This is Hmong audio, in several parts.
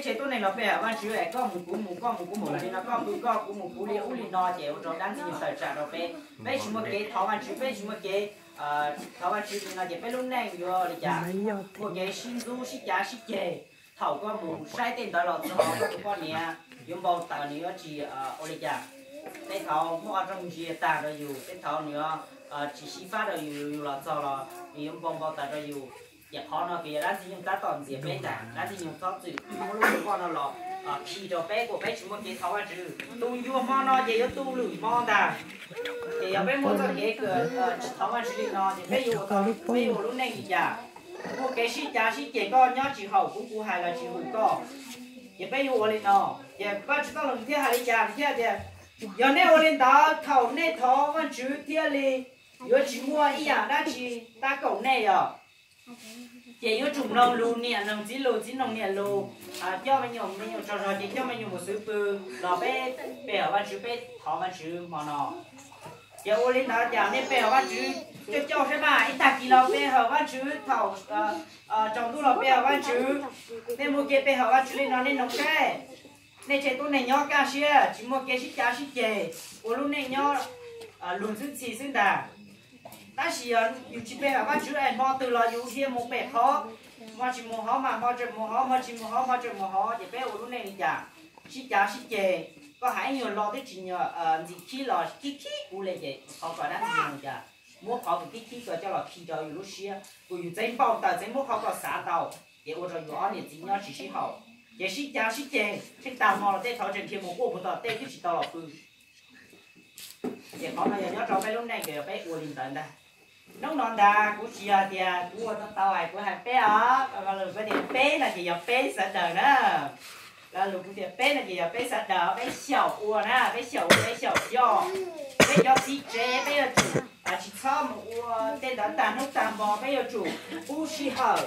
Ces tuab neeg los pe hawm Vajtswv es koj mus kuv mus, koj mus kuv mus li no, koj pw koj kuv mus kuv li ub li no ces ua rau dab ntxwg nyoog tawm tsam rau peb. Peb tsis muaj kev thov Vajtswv, peb tsis muaj kev thov Vajtswv li no ces peb lub neej yuav ua li cas? Muaj kev sib ntxub sib cav sib ceg. Thaum koj mus saib tej ntawd los txog koj tus poj niam yuav npau taws, nws yuav tsis ua li cas. Tej thaum muaj qhov rooj ntsia tag rau yus, tej thaum nws yuav tsis xyiv fab rau yus, yus los txog los nws yuav npau npau taws rau yus. Ces qhov no ces yog dab ntxwg nyoog tab tom ntxias peb ntag. Dab ntxwg nyoog txhob txwm muab lub hwj voj no los khi rau peb kom peb tsis muaj kev thov Vajtswv. Tus ncua hmo no ces yuav tu lwm hmo ntag. Ces yog peb muaj txoj kev tsis thov Vajtswv li no ces peb yuav ua, peb yuav ua lub neej li cas? Muaj kev sib cav sib ceg, koj nyob tsis haum kuv, kuv hais los tsis haum koj. Ces peb yuav ua li no, ces Vajtswv txoj lus thiaj hais li cas thiab tias, yog nej ua li ntawd thaum nej thov Vajtswv thiaj li yuav tsis muaj ib yam dab tsi tab kaum nej os. Ces yuav tsum mloog lus niam mloog txiv lus, txiv mloog niam lus, coj me nyuam, me nyuam tsaug zog ces coj me nyuam mus xwv pw, los peb pe hawm Vajtswv, peb thov Vajtswv hmo no. Ces ua li ntawd cas nej pe hawm Vajtswv coj coj saib mas, ib tag kis los pe hawm Vajtswv, thaum tsaus ntuj los pe hawm Vajtswv. Nej muaj kev pe hawm Vajtswv li no nej noog seb. Nej tsev tuab neeg nyob kaj siab, tsis muaj kev sib cav sib ceg, ua lub neej nyob luag ntxwb ntxhi xwb ntag. Tab sis yog yus tsis pe hawm Vajtswv es hmo twg los yus dhia mus pem qhov, hmo tsis mus hov mas hmo tseem mus hov, hmo tsis mus hov hmo tseem mus hov, ces peb ua lub neej li cas? Sib cav sib ceg. Koj hais ib nyuag lo twb tsis ntxim khib los khib khib kuv li, ces qhov ko dab ntxwg nyoog cas muab qhov kws khib khib ko coj los khi rau yus lub siab, kom yus txeev npau taws, txeev muab qhov ko xav tau, ces ua rau yus ob niam txiv nyob tsis sib haum. Ces sib cav sib ceg, tseem tag hmo los tej thaum tseem dhia mus quaj puag tom tej twb tsis tau los pw. Ces qhov no yog nyob rau peb lub neej ces yog peb ua li ntawd ntag. Hnub no ntag kuv tsis yog tias kuv ua tau tau hais, kuv hais peb os, kuv tias peb no ces yog peb sawv daws na. Lo lus kuv tias peb no ces yog peb sawv daws, peb xyaum ua na, peb xyaum ua, peb xyaum coj. Peb cov txiv tsev peb yuav tsum tsis txhob mus ua tej ntawd tag hnub tag hmo, peb yuav tsum pub sij hawm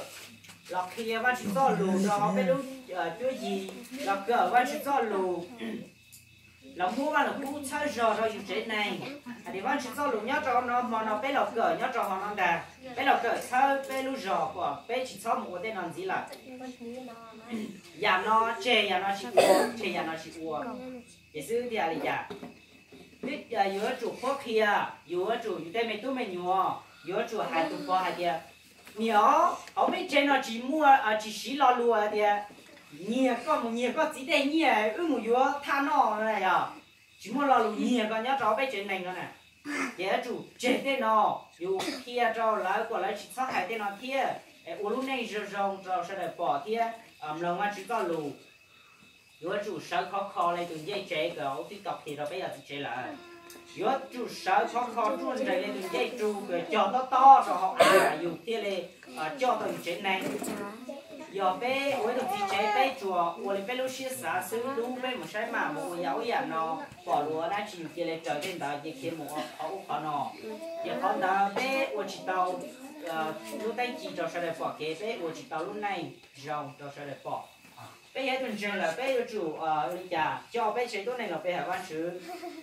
los qhia Vajtswv txoj lus rau hauv peb lub cuab yig, los kawm Vajtswv txoj lus, los muab Vaj Lus Kub txhawb zog rau yus tsev neeg. Hais tias Vajtswv txoj lus nyob rau no, hmo no peb los kawm nyob rau hauv no ntag, peb los kawm txhawb peb lub zog kom peb tsis txhob mus ua tej no ntxiv lawm. Yam no tseg, yam no tsis ua, tseg yam no tsis ua. Ces xwb tias li cas? Twb yus yuav tsum qhuab qhia, yus yuav tsum, yus tej me tub me nyuam, yus yuav tsum hais tus pog hais tias, niam, hauv peb tsev no tsis muaj, tsis siv lo lus hais tias nyiag, koj mus nyiag koj txiv tej nyiaj wb mus yuav thaj noj no yog. Tsis muaj lo lus nyiag ko nyob rau peb tsev neeg no na. Ces yuav tsum tseg tej no, yus qhia rau lawv kom lawv tsis txhob hais tej no thiab, es ua lub neej zoo zoo rau sawv daws pom thiab mloog Vajtswv txoj lus. Yuav tsum sawv khov kho li tus ncej tsev uas twb tau qhia rau peb yog txiv tsev lawm. Yuav tsum sawv khov kho ruaj nrees li tus ncej rug uas cog tob tob rau hauv av, yus thiaj li coj tau yus tsev neeg. Yog peb ua ib tug txiv tsev peb tsuas ua li peb lub siab xav xwb, hlub peb mus saib mas mus ua yam ub yam no, pom luag dab tsi yus cia li raws tej ntawd, cia li mus ua qhov ub qhov no. Ces qhov ntawd peb ua tsis tau lub teeb ci rau sawv daws pom kev, peb ua tsis tau lub neej zoo rau sawv daws pom. Peb yog ib tug ntseeg lawm peb yuav tsum li cas coj peb tsev tuab neeg los pe hawm Vajtswv.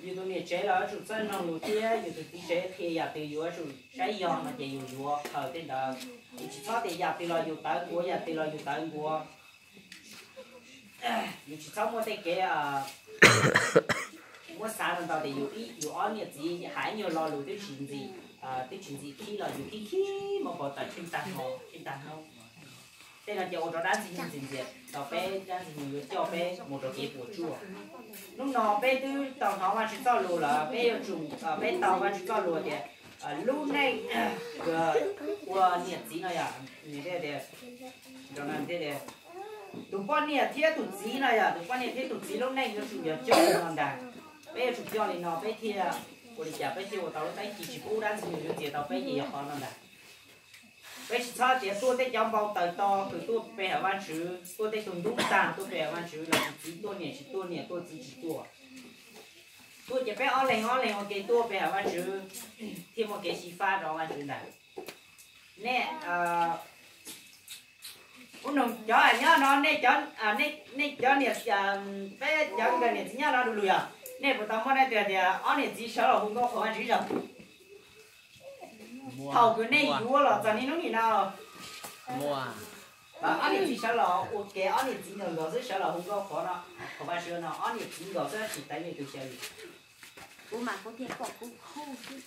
Yus tus niam tsev los yuav tsum txawj mloog lus thiab yus tus txiv tsev qhia yam twg yuav tsum saib yog no ces yus yuav khaws tej ntawd. Yus tsis txhob tias yam twg los yus tawv nkuav, yam twg los yus tawv nkuav. Yus tsis txhob muaj tej kev muab xav ntau ntau tias yus ib, yus ob niam txiv hais ib nyuag lo lus twb tsis ntxim, twb tsis ntxim khib los yus khib khib muab npau taws tsheej tag hmo tsheej tag hnub. Tej no ces ua rau dab ntxwg nyoog ntxias ntxias tau peb, dab ntxwg nyoog yuav coj peb mus rau kev puas tsuaj. Hnub no peb twb tau hnov Vajtswv txoj lus lawm, peb yuav tsum, peb tau Vajtswv txoj lus tias lub neej ua niam txiv no yog, tus poj niam thiab tus txiv no yog, tus poj niam thiab tus txiv lub neej yuav tsum yog coj li no ntag. Peb yuav tsum coj li no peb thiaj ua li cas peb thiaj ua tau lub teeb ci tsis pub dab ntxwg nyoog yuav ntxias tau peb ces yog qhov no ntag. Peb tsis txhob tias tuaj tej cov npau taws to kws tuaj pe hawm Vajtswv, tuaj tej tug ntub tag tuaj pe hawm Vajtswv, los sis txiv tuaj niam tsis tuaj, niam tuaj txiv tsis tuaj. Tuaj ces peb ob leeg ob leeg ua ke tuaj pe hawm Vajtswv thiaj muaj kev xyiv fab rau Vajtswv ntag. Nej, ub, nug cov nyob no, nej cov niam, peb cov nkawd niam txiv nyob no du lug yog nej puas tau muaj nej tias tias ob niam txiv sawv los hu nkauj qhuas Vajtswv zog thaum kws nej yuav los txog niaj hnub nim no? Ob niam txiv sawv los ua ke, ob niam txiv nkawd nkawd xwb sawv los hu nkauj qhuav no, qhov Vaj Siab no ob niam txiv nkawd xwb tsis teev li tus xyaw li. Kuv mas kuv thiaj kom kuv khu xwb.